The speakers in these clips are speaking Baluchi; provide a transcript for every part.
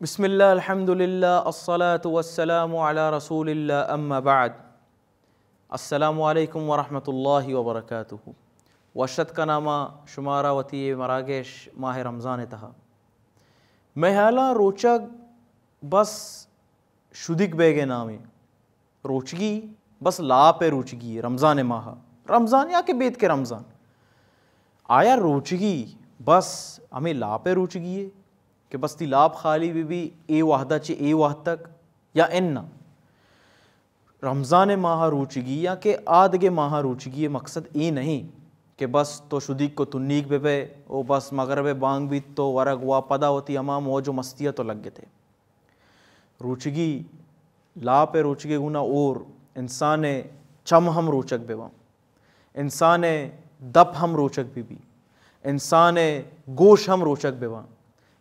بسم اللہ، الحمدللہ، الصلاة والسلام علی رسول اللہ، اما بعد۔ السلام علیکم ورحمۃ اللہ وبرکاتہ۔ وش اتک کناں ما شمارا وتی اے مراگش ماہ رمضان ءِ تہا۔ مئے ہیالاں روچگ بس شدیگ بیگ ءِ نامے۔ روچگی بس لاپ ءِ روچگی ءِ، رمضان ءِ ماہ ءَ، رمضان یا کہ بید کہ رمضان، آیا روچگی بس ہمے لاپ ءِ روچگی ءِ کہ بس تئی لاپ خالی بہ بی اے وہد ءَ چہ اے وہد تک، یا اناں؟ رمضان ءِ ماہ ءِ روچگی یا کہ آدگہ ماہ ءِ روچگی ءِ مقصد اے نہ ایں کہ بس تو شدیگ کو تنیگ بہ بئے و بس مغرب ءِ بانگ بیت تو ورگ وا، پدا وتی ہما موج و مستی ءَ تو لگتے۔ روچگی، لاپ ءِ روچگی گونا اور انسان ءِ چم ہم روچگ بہ باں، انسان ءِ دپ ہم روچگ بہ بی، انسان ءِ گوش ہم روچگ بہ باں،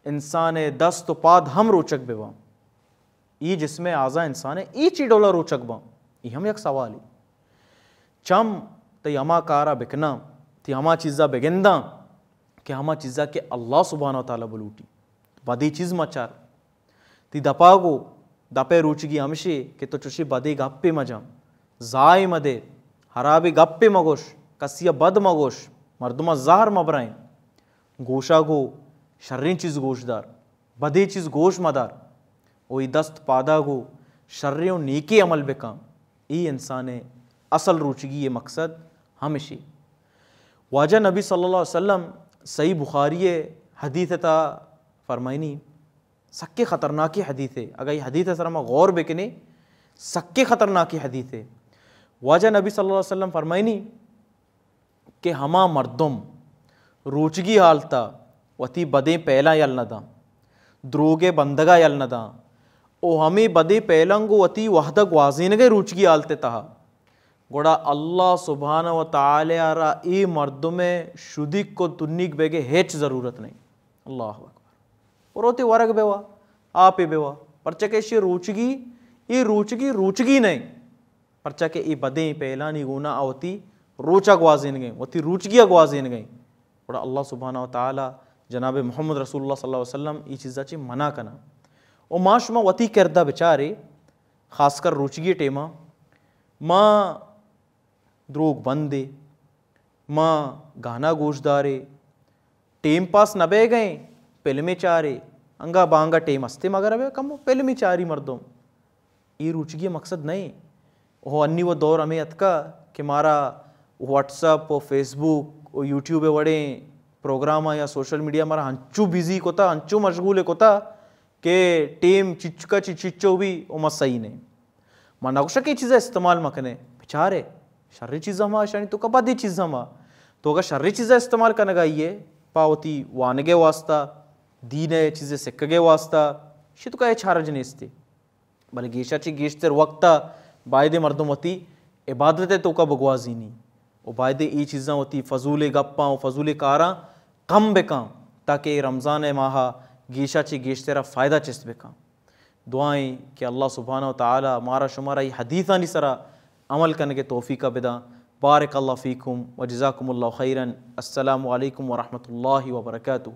انسان ءِ دست و پاد ہم روچگ بہ باں۔ ای جسم ءِ اعضا انسان ءِ ای چی ڈولا روچگ باں؟ ای ہم یک سوالے۔ چم تئی ہما کارا بکناں، تئی ہما چیزا بگنداں کہ ہما چیزا کہ اللہ سبحانہ و تعالی بلوٹی۔ بدی چیز مچار۔ تئی دپا گو، دپ ءِ روچگی ہمشی کہ تو چوشی بدی گپے مجاں، زاہے مدے، ہرابی گپے مگوش، کسی ءَ بد مگوش، مردماں زہر مبرائیں۔ گوشا گو شریں چیز گوش دار، بدی چیز گوش مدار۔ و ای دست پادا گو شریں و نیکیں عمل بکن۔ ای انسان ءِ اصل روچگی ءِ مقصد ہمشی۔ واجہ نبی صلی اللہ علیہ وسلم صحیح بخاری ءِ حدیث ءِ تہا فرمائنی، سکیں خطرناکیں حدیثے۔ اگاں اے حدیث ءِ سرا ما غور بکنیں، سکیں خطرناکیں حدیثے۔ واجہ نبی صلی اللہ علیہ وسلم فرمائنی کہ ہما مردم روچگی حالتا وتی بدیں پہلاں یل نہ داں، دروگ ءِ بندگا یل نہ داں، او ہمے بدیں پہلاں گوں وتی وہدہ گوازینگے روچگی حالتے تہا، گڑا اللہ سبحانہ و تعالی ءَ را اے مردم ءِ شدیگ کو تنیگ بیگے ہچ ضرورت نہیں۔ اللہ اکبر۔ برو تی ورگ بہ وا، آپے بہ وا۔ پرچا کہ ایشی روچگی، اے روچگی، روچگی نہیں۔ پرچا کہ اے بدیں پہلانی گونا آ وتی روچا گوازینگیں، وتی روچگیا گوازینگیں۔ گڑا اللہ سبحانہ و تعالی جناب محمد رسول اللہ صلی اللہ علیہ وسلم اے چیزا چی منع کنا۔ و ما شما وتی کردہ بچارے، خاص کر روچگی ٹیما ما دروگ بندے، ما گانا گوش دارے، ٹیم پاس نہ بیگئیں، پلمے چارے، انگا بانگا ٹیم استے مغربے کمو پلمے چاری مردم۔ اے روچگی مقصد نہ ایں۔ او انی و دور ہمے اتکا کہ مارا واٹس اپ و فیس بک و یوٹیوب وڑیں پروگراماں یا سوشل میڈیا مارا ہنچو بزی کتا، ہنچو مشغول کتا کہ ٹیم چچکا چی چچو بی و ما سہی نہ ایں۔ ما نہ گوشاں کہ اے چیزا استعمال مہ کنے، بچارے، شریں چیز ہما، اشانی توکا بدیں چیز ہما۔ تو اگاں شریں چیزا استعمال کنگا ئیے، پہ وتی وانگے واسطہ، دین ءِ چیزے سکگے واسطہ، اشی توکا ہچ حرج نیستی۔ بلے گیشا چی گیشتر وقتا بایدے مردم وتی عبادت ءِ توکا بگوازینی و بایدے اے چیزاں، وتی فضولیں گپاں و فضولیں کاراں کم بکاں، تاکہ اے رمضان ءِ ماہا گیشا چی گیشترا فائدہ چست بکاں۔ دعائیں کہ اللہ سبحانہ و تعالی مارا شمارا اے حدیثانی سرا عمل کنگے توفیقا بداں۔ بارک اللہ فیکم و جزاکم اللہ خیرا۔ السلام علیکم ورحمۃ اللہ وبرکاتہ۔